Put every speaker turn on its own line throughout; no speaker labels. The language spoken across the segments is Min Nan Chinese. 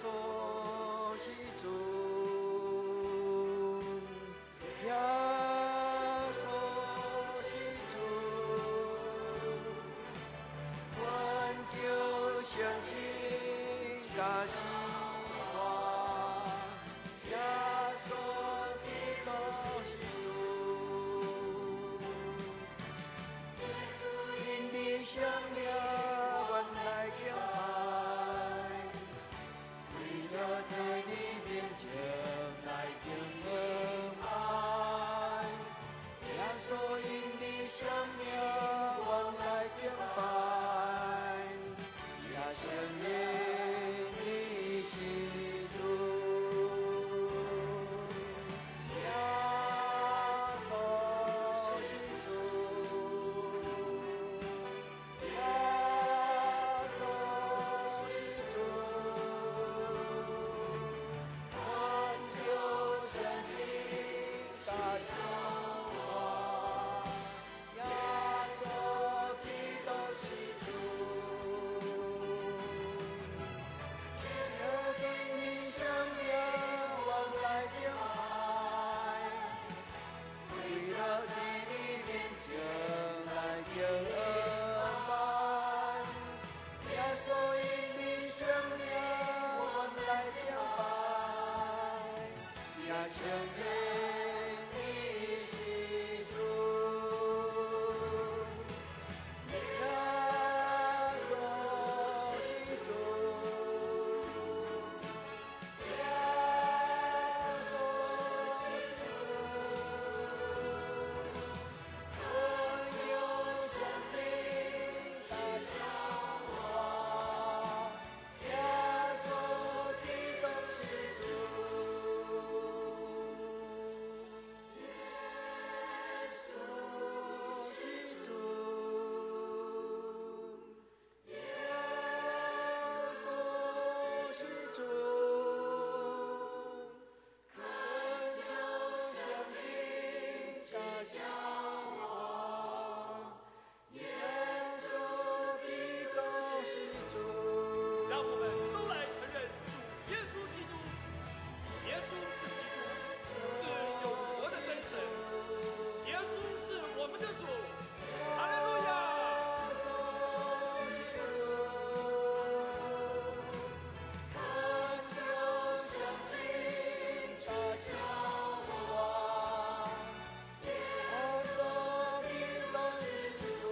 穌是主，耶穌是主，阮就相信佮死活，耶穌基督是主。因你聖名，阮來敬拜，為了在你面前來敬拜。耶穌因你聖名，阮來敬拜，也承認你是主。耶穌是主，耶穌是主，阮就相信佮生活，耶穌基督是主。耶穌因你聖名，阮來敬拜，為了在你面前來敬拜。耶穌因你聖名，阮來敬拜，也承認你是主。耶穌是主，耶穌是主，阮就相信佮生活，耶穌基督是主。耶穌是主，耶穌是主，懇求相信佮生活，耶穌基督是主。
讓我們都來承認主耶穌基督，耶穌是基督，是永活的真神。耶穌是我們的主，哈利路亞！
耶穌是主，懇求相信佮生活，耶穌基督是主。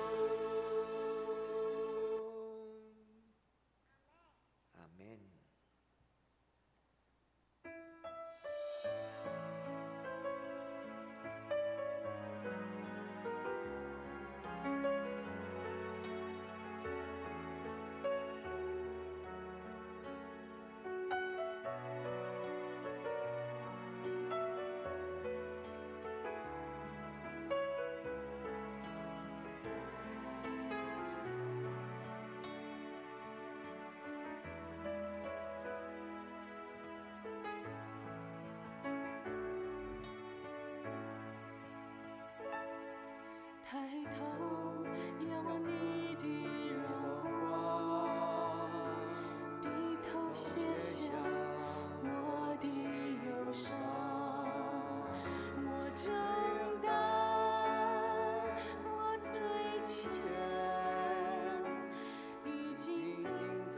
阿門。
抬頭仰望你的榮光，低頭卸下我的憂傷，我承擔我罪愆，已經釘在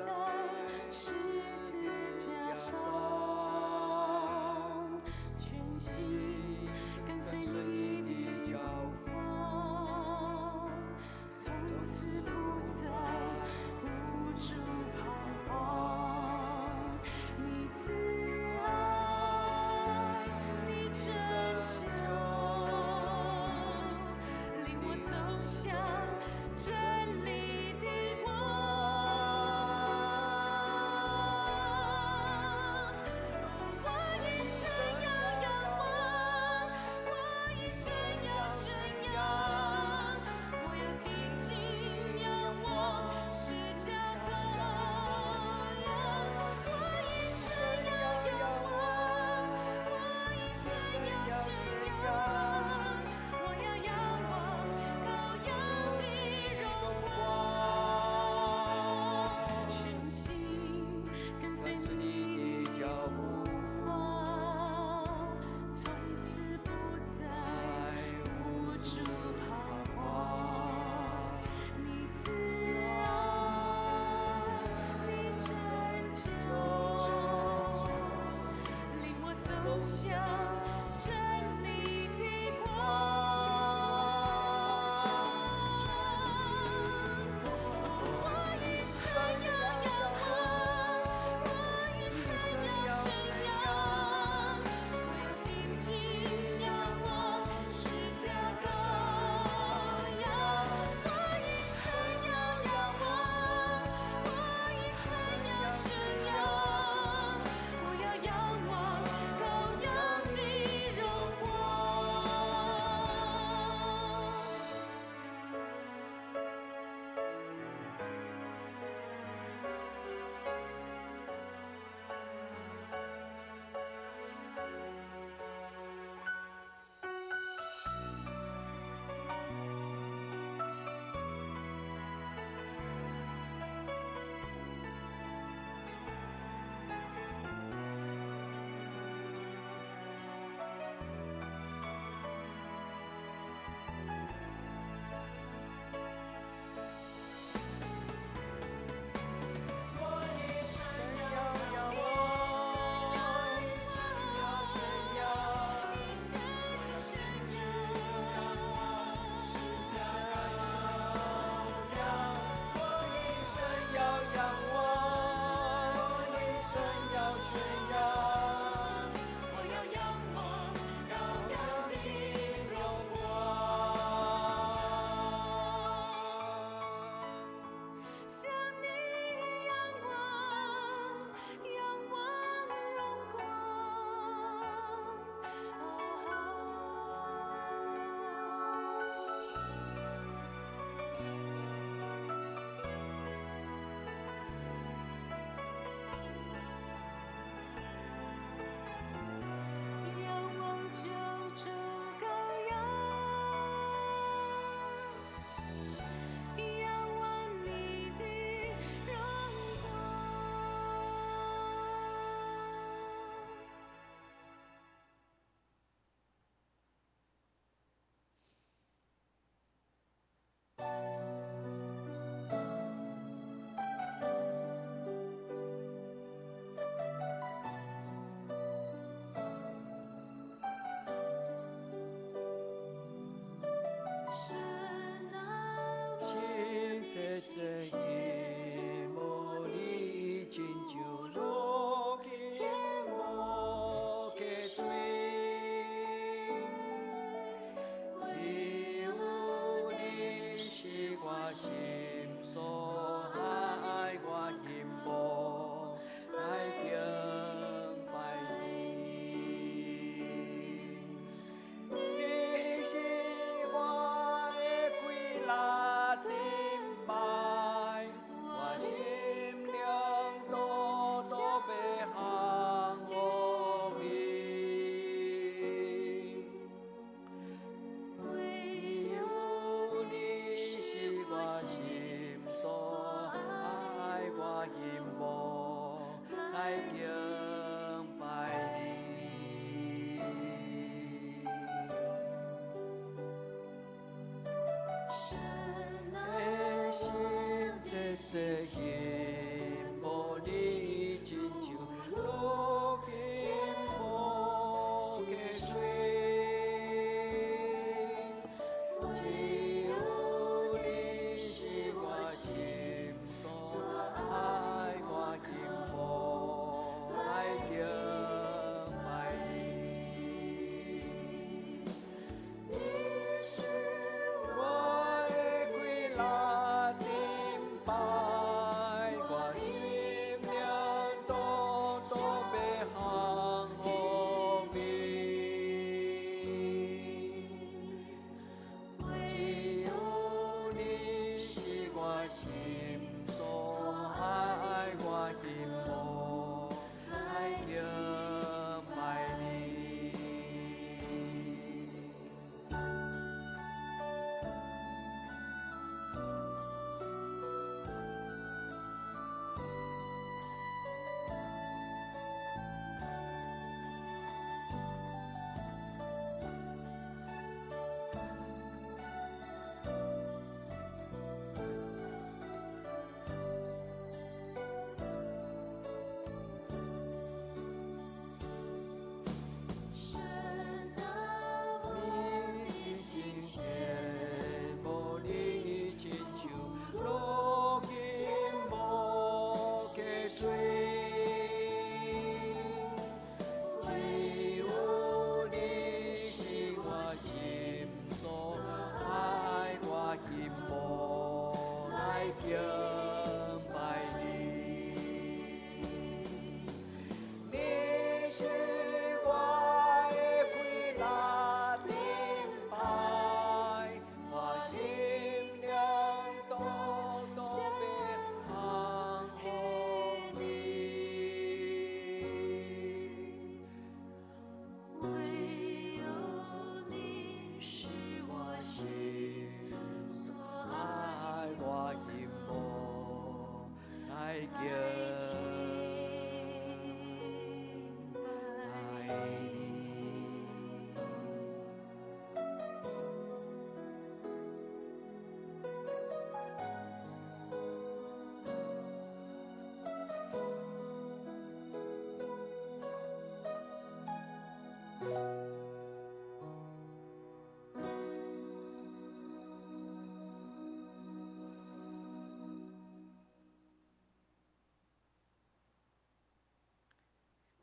十字架上，全心跟隨你的步伐，從此不再無助彷徨。你向真理的光。我一生要仰望，我一生要宣揚，我要定睛仰望十架羔羊。我一生要仰望，我一生要宣揚，我要仰望羔羊的榮光。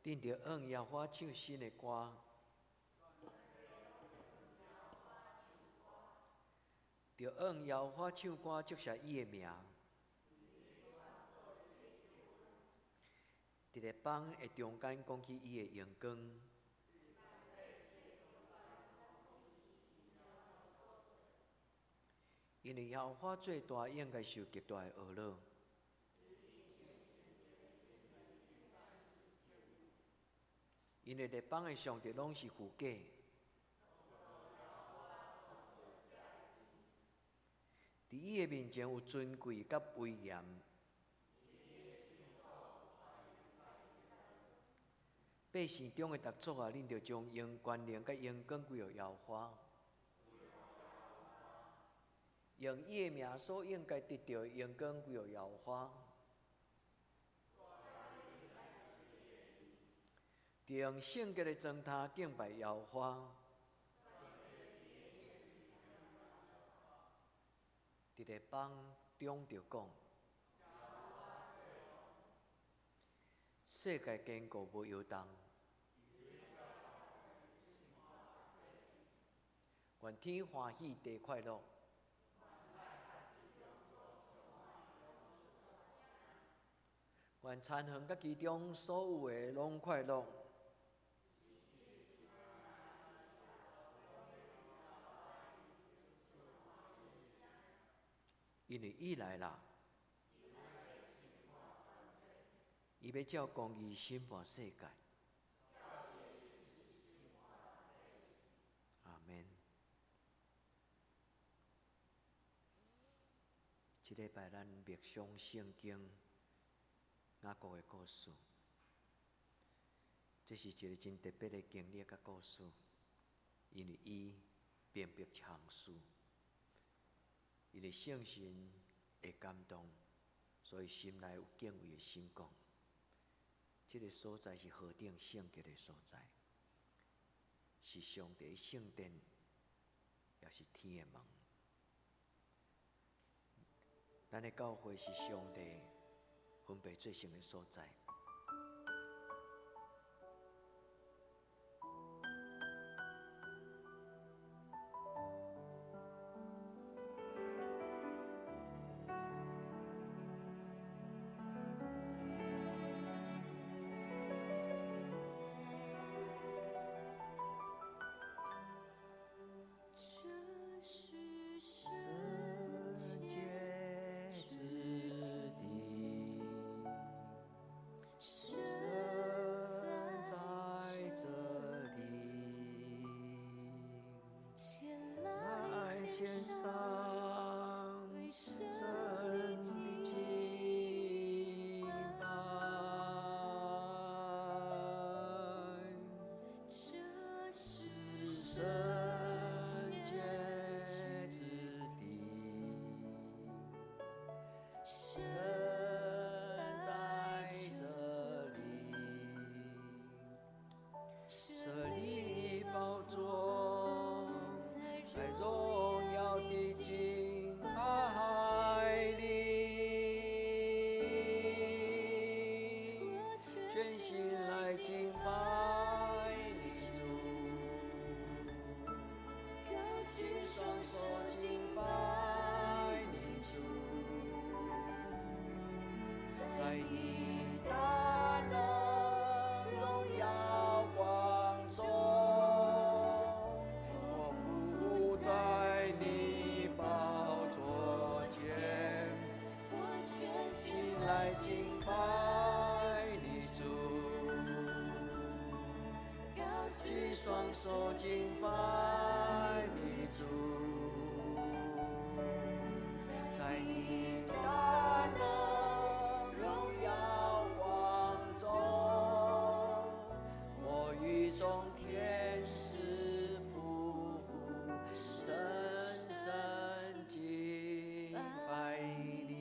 恁著向耶和華唱新的歌，著向耶和華唱歌，祝謝伊的名。佇列邦的中間講起伊的榮光。因為耶和華做大，應該受極大的呵咾。因為列邦的上帝攏是虛假。佇伊的面前有尊貴佮威嚴。百姓中的逐族啊，恁著將榮權能佮榮光歸予耶和華，用伊的名所應該得著的榮光歸予耶和華。著用聖潔的磚頭敬拜耶和華。佇列邦中著講，世界堅固無搖動，願天歡喜，地快樂。願田園佮其中所有的攏快樂。因為伊來啦，伊欲照公義審判世界。阿們。這禮拜咱默想聖經雅各的故事，這是一个真特別的經歷佮故事，因為伊明白一項事。因為聖神會感動，所以心內有敬畏的心講，這个所在是何等聖潔的所在，是上帝的聖殿，也是天的門。咱的教會是上帝分別做聖的所在。
這是聖
聖
潔
潔
之
之
地，
地，
神
神
在
在
這
這
裡，
裡，
前
來
來
獻
獻
上
上最
神
深
的
的
敬
敬
拜。
拜。這是
圣
聖
洁
潔
之
之
地，
神
神
在
在
這
這
裡，
裡，
設
设
立
立
寶
寶
座，
座，
在
在
榮
榮
耀
耀
的
的
敬
敬
拜。
拜裡，
我
全
全
心
心
來
來
敬
敬
拜
拜
你
主，
主，
高舉
举
雙
雙
手
手
敬
敬
拜
拜
你
你
主，
主，
在
在
你
你
大
大
能
能
榮
榮
耀
耀
光
光
中，
中，
我
我
俯
伏
在
在
你
你
宝
宝
座
座
前，
前，
我全
心
心
来
來
敬
敬
拜
拜
你
你
主，
主，高
举
舉
雙
雙
手
手
敬
敬
拜
拜
你
你
主，
主，
在
在
你
你
大
大
能
能
榮
榮
耀
耀
光
光
中，
中，
我
我
与
與
眾
眾
天
天
使
使
匍匐，
深
深
深
深
敬
敬
拜
拜
你。
你。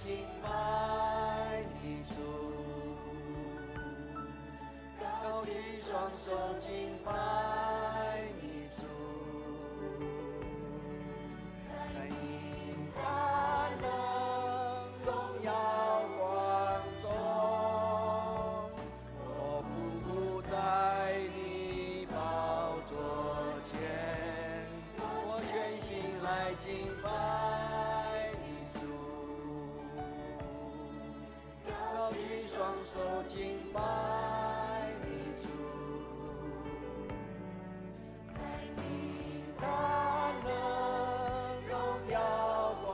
敬拜你主，高举双手敬拜你主，在你大能荣耀光中，我匍匐在你寶座前，我全心來敬拜你主，高舉雙手敬拜你主，在你大能榮耀光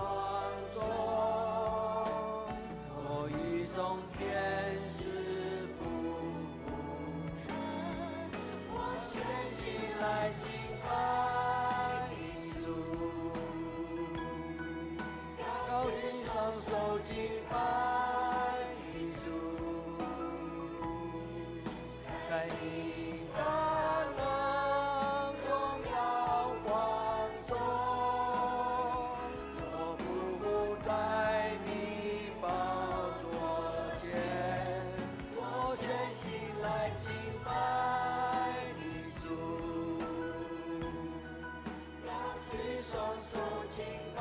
中，我與眾天使匍匐，我全心來敬拜你主，高舉雙手敬拜你主，在你大能榮耀光中，我匍匐在你寶座前，我全心來敬拜你主，高舉雙手敬拜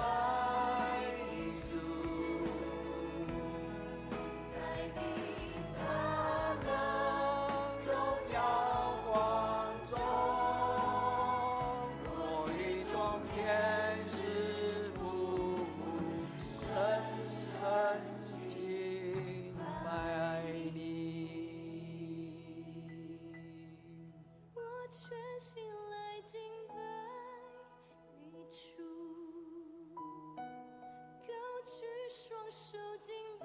你主，在你大能榮耀光中，我與眾天使匍匐，深深敬拜你。
我全心來敬拜你主，高舉雙手敬拜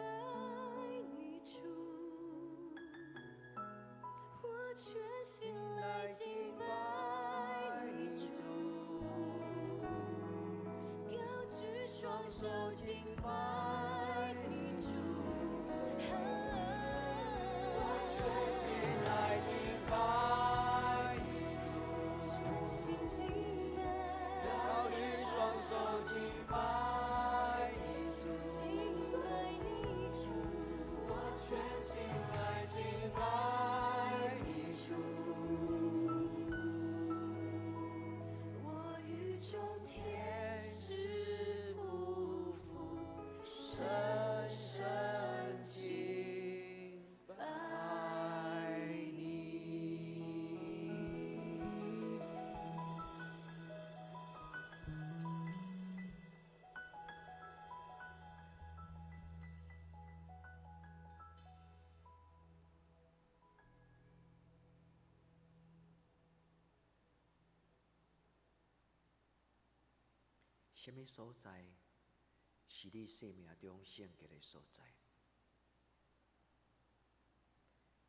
你主，我全心來敬拜你主，高舉雙手敬拜你主，
我全心來敬拜你主，
全心敬拜，
高舉雙手敬拜你主，
敬拜你主，
我全心來敬拜你主，
我與眾天
天
使
使
匍
匍
匐，
深深敬拜你。什麼所在是你生命中聖潔的所在？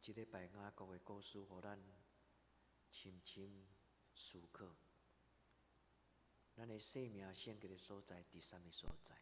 這禮拜雅各的故事，予咱深深思考，咱的生命聖潔的所在佇啥物所在？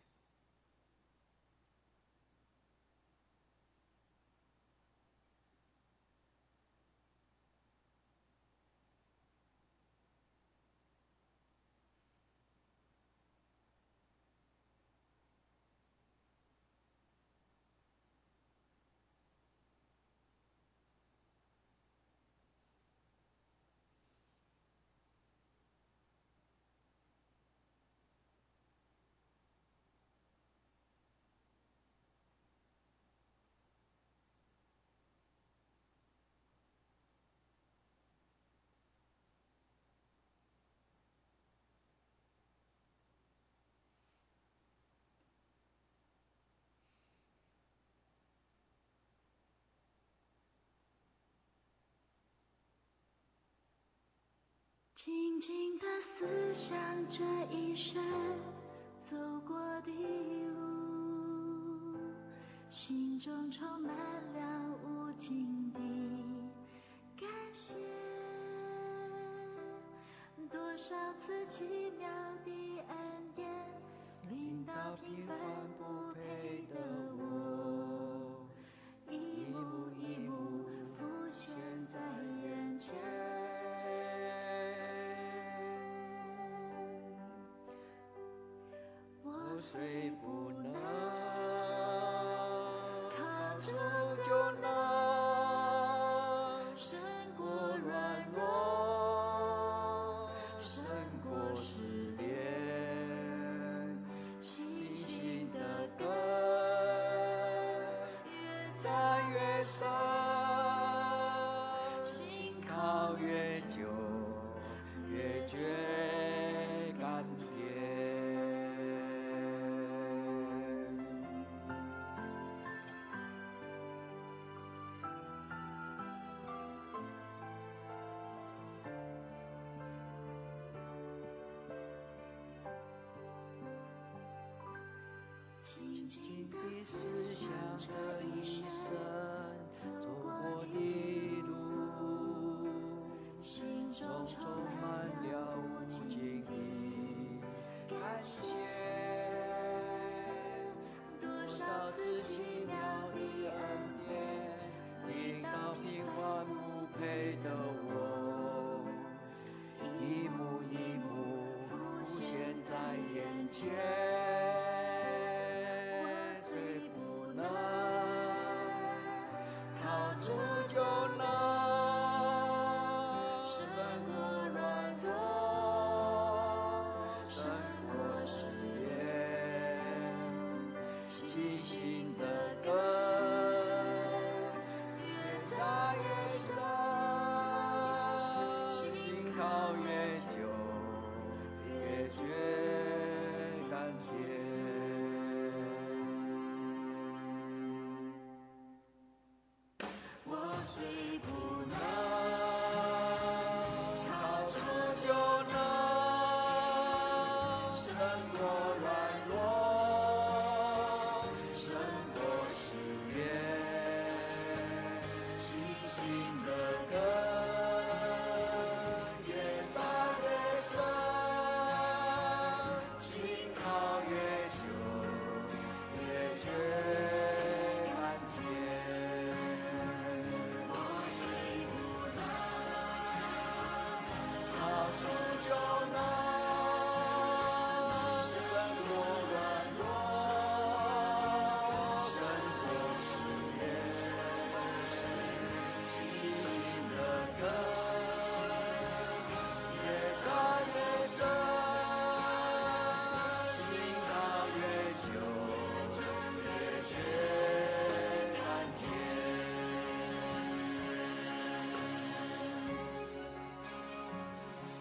静静地思想這一生走過的路，心中充滿了無盡的感謝。多少次奇妙的恩典，臨到平凡不配的我，一幕一幕浮現在眼前。我
雖不能就能
胜
过
过
软
软
弱，
弱，
胜
胜
过
过
试
试
炼，
信
信
心
心
的
的
根
根
越
扎
扎
越
越
深，
深，
信
信
靠
靠
越
越
久
久
越
越
觉
觉
甘
甘
甜。
甜。静
静
静
地
地
思
思
想
想
这
这
一
一
生
生
走
走
过
过
的
的
路，
路，心
中
中
充
充
满
满
了
了
无
无
尽
尽
的
的
感
感
谢
谢。。
多
多
少
少
次
次
奇妙
奇妙
的
的
恩
恩
典，
典，
临
临
到
到
平
平
凡
凡
不
不
配
配
的
的
我，
我，
一
一
幕
幕
一
一
幕
幕
浮
浮
现在
现在
眼
眼
前，
前。我
虽
虽
不
不
能
能
靠
靠
主
主
就
就
能
能
胜
胜
过
过
软
软
弱，
弱，
胜
胜
过
过
试
试
炼，
炼，
信
信
心
心
的
的
根
根
越
越
扎
扎
越
越
深，
深，
信
信
靠
靠
越
越
久
久
越
越
觉
觉
甘
甘
甜。
甜。我虽不
能
能
靠
靠
主
主
就
就
能
能
胜
胜
过
过
软
软
弱，
弱，
胜
胜
过
过
试
试
炼，
炼，
信
信
心
心
的
的
根
根
越
越
扎
扎
越
越
深，
深，
信
信
靠
靠
越
越
久
久
越
越
觉
觉
甘
甘
甜。
甜。我虽不能
靠
靠
主
主
就
就
能
能
胜
胜
过
过
软
软
弱，
弱，
胜
胜
过
过
试
试
炼，
炼，
信
信
心
心
的
的
根
根
越
越
扎
扎
越
越
深，
深，
信
信
靠
靠
越
越
久
久
越
越
觉
觉
甘
甘
甜。
甜。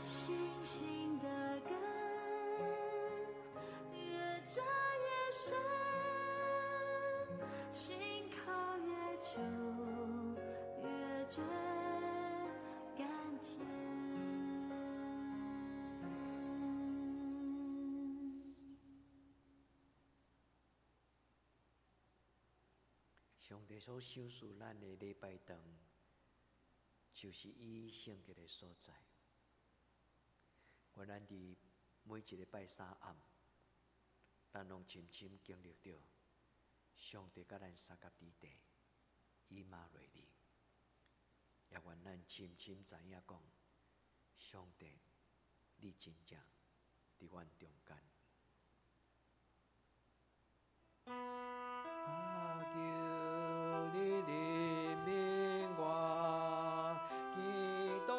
星星的根越扎越深，心靠越久越觉甘甜。
上帝所赏赐咱的礼拜堂，就是伊圣洁的所在。愿咱伫每一个拜三暗，咱拢深深经历著上帝佮咱相佮伫地，以马内利。也愿咱深深知影讲，上帝，你真正伫阮中间。啊，求你怜悯我，基督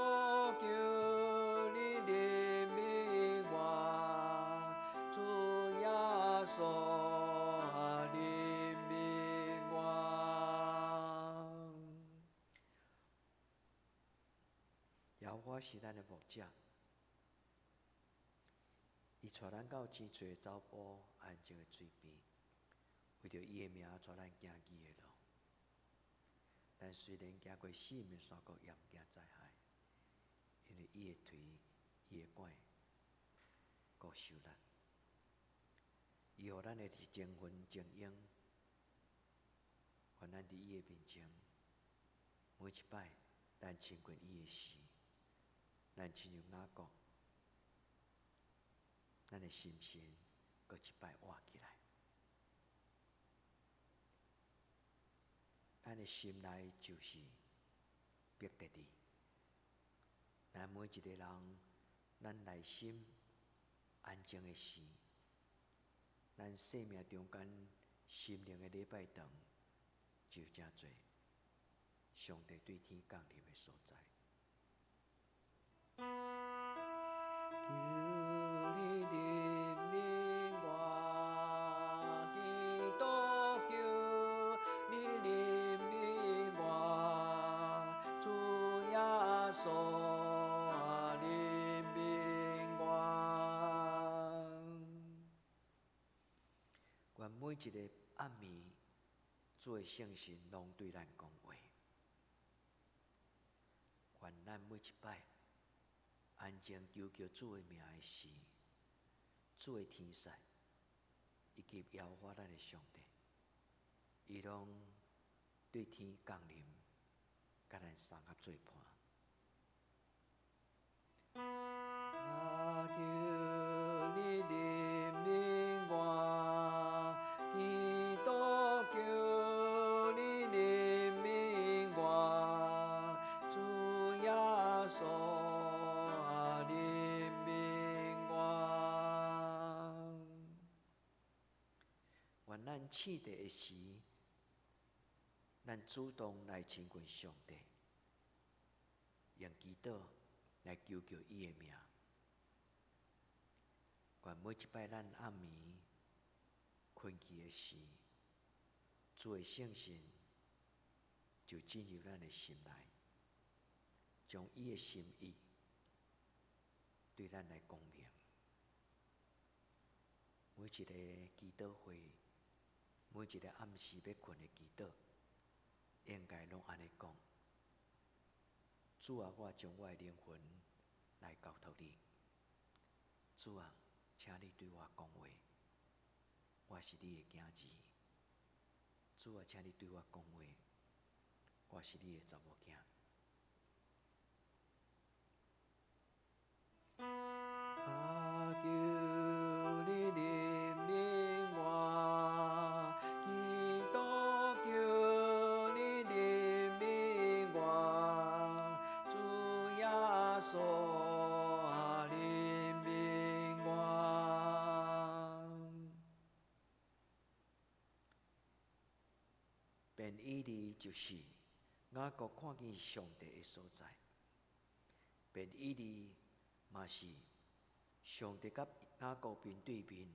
求你怜悯我，主耶稣啊，怜悯我。耶和华是咱的牧者，伊带咱到青翠的草坡、安静的水边。为著伊的名，带咱行义的路。咱虽然行过死荫的山谷，也毋惊灾害，因为伊的槌、伊的拐，顾守咱。伊予咱的是精魂精英，愿咱伫伊的面前，每一摆咱亲近伊的时，咱亲像雅各，咱的心神阁一摆活起来。咱的心内就是伯特利。咱每一个人，咱内心安静的时，咱生命中间心灵的礼拜堂，就誠濟上帝對天降臨的所在。求你憐憫我，基督求你憐憫我，主耶穌憐憫我。願每一个暗暝，主的聖神攏對咱講話。願咱每一擺安靜求叫主的名的時，主的天使以及耶和華咱的上帝，伊攏對天降臨，佮咱相合做伴。啊，求你憐憫我，基督求你憐憫我，主耶穌憐憫我。願咱試地的時，咱主動來親近上帝，用祈禱來求叫伊的名。願每一擺咱暗暝睏去的時，主的聖神就進入咱的心內，將伊的心意對咱來講明。每一个祈禱會，每一个暗時欲睏的祈禱，應該攏按呢講：主啊，我將我的靈魂來交託你。主啊，請你對我講話，我是你的囝兒。主啊，請你對我講話，我是你的查某囝。啊，求你憐憫我，基督求你憐憫我，主耶穌憐憫我。便以利就是雅各看見上帝的所在，便以利嘛是上帝佮雅各面對面，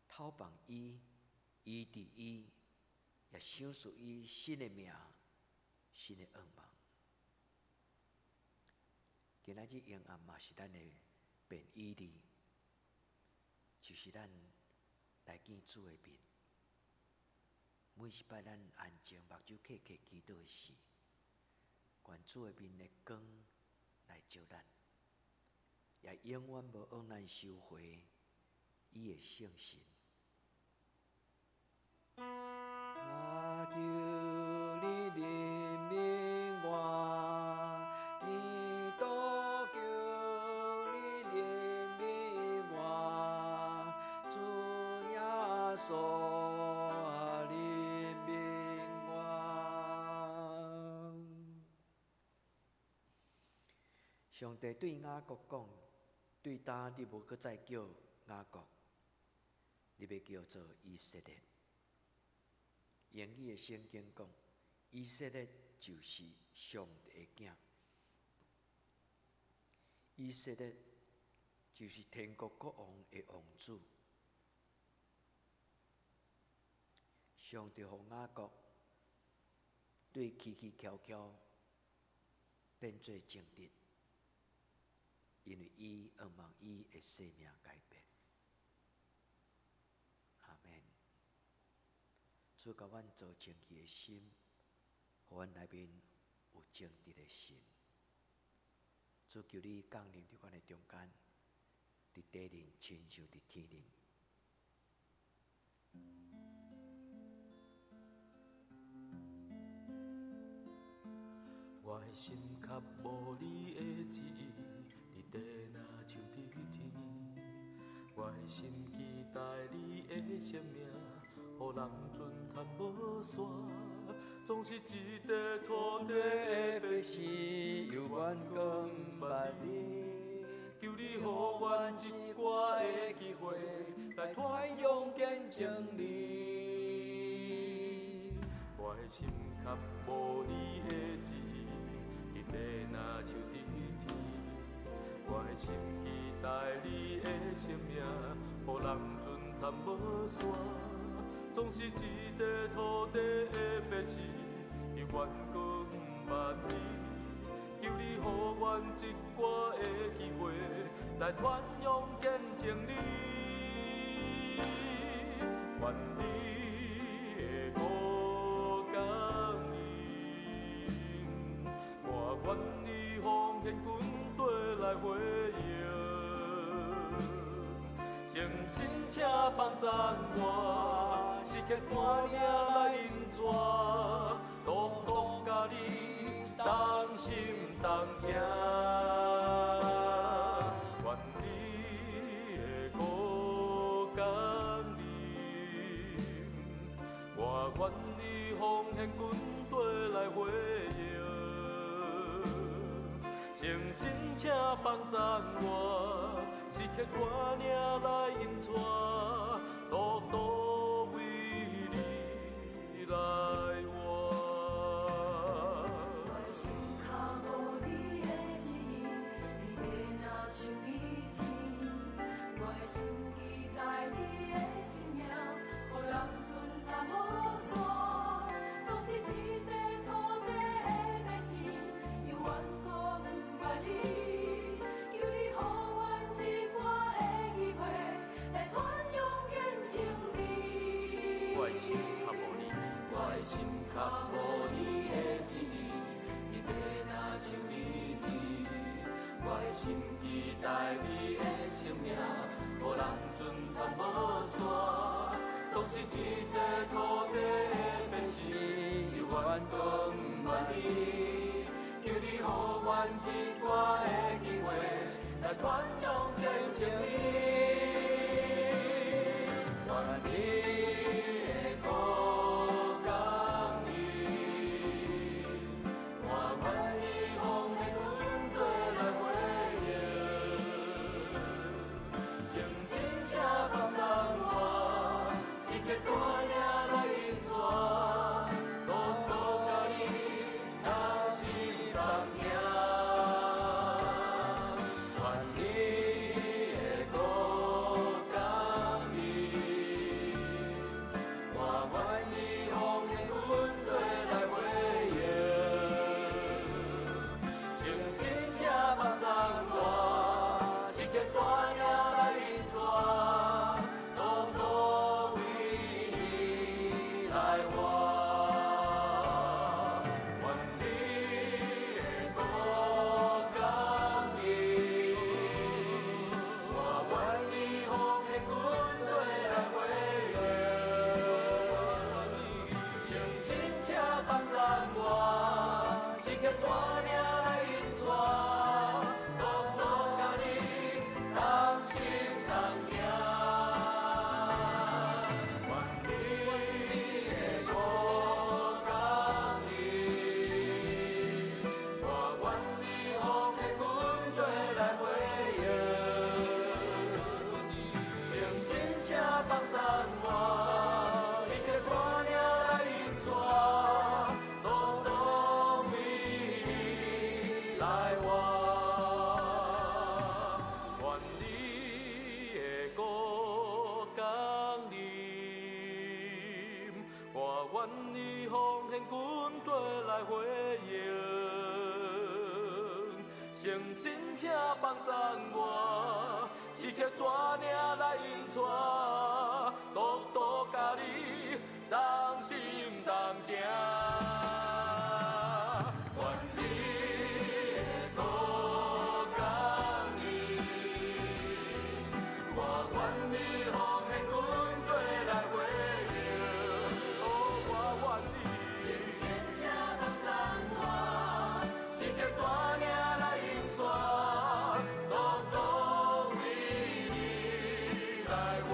透放伊，醫治伊，也賞賜伊新的名、新的願望。今仔日永暗嘛是咱的便以利，就是咱來見主的面。每一擺咱安靜目睭瞌瞌祈禱的時，願主的面的光來照咱，也永遠無向咱收回伊的聖神。啊，求你憐憫我，基督求你憐憫我，主耶穌憐憫我。上帝對雅各講：對今你無閣再叫雅各，你欲叫做以色列。英語的聖經講，以色列就是上帝的囝，以色列就是天國國王的王子。上帝予雅各對起起翹翹變做正直，因為伊願望伊的生命改變。阿們。主共阮做清氣的心，予阮內面有正直的心。主求你降臨佇阮的中間，佇地面親像佇天頂。
我的心較無你的旨意，佇地若像佇天。我的心期待你的生命，予人尊叹無煞。總是這塊土地的百姓，
猶原閣毋捌你。
求你予阮一寡的機會，來傳揚見證你。我的的心較無你的旨意，伫地若像伫天。我的心期待你的生命，予人阵贪無散。總是這塊土地的百姓，猶原閣毋捌你。求你予阮一掛的機會，來傳揚見證你。願你的國降臨，我願意奉獻軍隊來回應。誠心請幫贊我，時刻帶領來引帶，獨獨佮你同心同行。願你的國降臨，我願意奉獻軍隊來回應。誠心請幫贊我，時刻帶領來引帶，獨獨為你來活。
我的心較無你的旨意，伫地若像伫天。我的心期待你的生命，予人阵贪無散。總是這塊土地的百姓，猶原閣毋捌你。求你予阮一掛的機會，來傳揚見證你。
我的心較無你，
我的心較無你的旨意，伫地若像伫天。我的心期待你的生命，予人阵贪無散。總是這塊土地的百姓，猶原閣毋捌你。求你予阮一掛的機會，來傳揚見證你。願你的國降臨，我願意奉獻軍隊來回應。誠心請幫贊我，時刻帶領來引帶，獨獨佮你同心同行。願你的國降臨，我願意奉獻軍隊來回應。誠心請幫贊我，時刻帶領來引帶，獨獨為你來活。願你的國降臨，我願意奉獻軍隊來回應。誠心請幫贊我，時刻帶領來引帶，獨獨佮你同心同行。願你的國降臨，我願意奉獻軍隊來回應。誠心請幫贊我，時刻帶領來引帶，獨獨為你來活。願你的國降臨，我願意奉獻軍隊來回應。誠心請幫贊我，時刻帶領來引帶，獨獨佮你同心同行。願你的國降臨，我願意奉獻軍隊來回應。哦，我願意。誠心請幫贊我，時刻帶領來引帶，獨獨為你來活。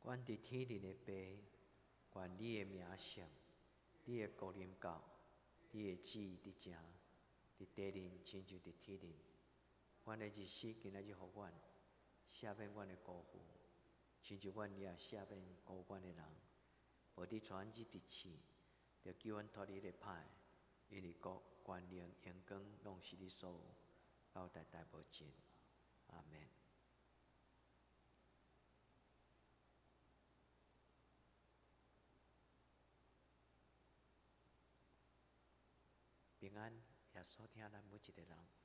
阮佇天頂的爸，願你的名聖，你的國臨到，你的旨意佇成，佇地頂親像佇天頂。阮的日食今仔日予阮，赦免阮的辜負，親像阮也赦免辜阮的人。無得帶阮入佇試，著救阮脫離彼个歹，因為國、權能、榮光，攏是你所有，到代代無盡。阿門。平安，耶穌疼咱每一个人。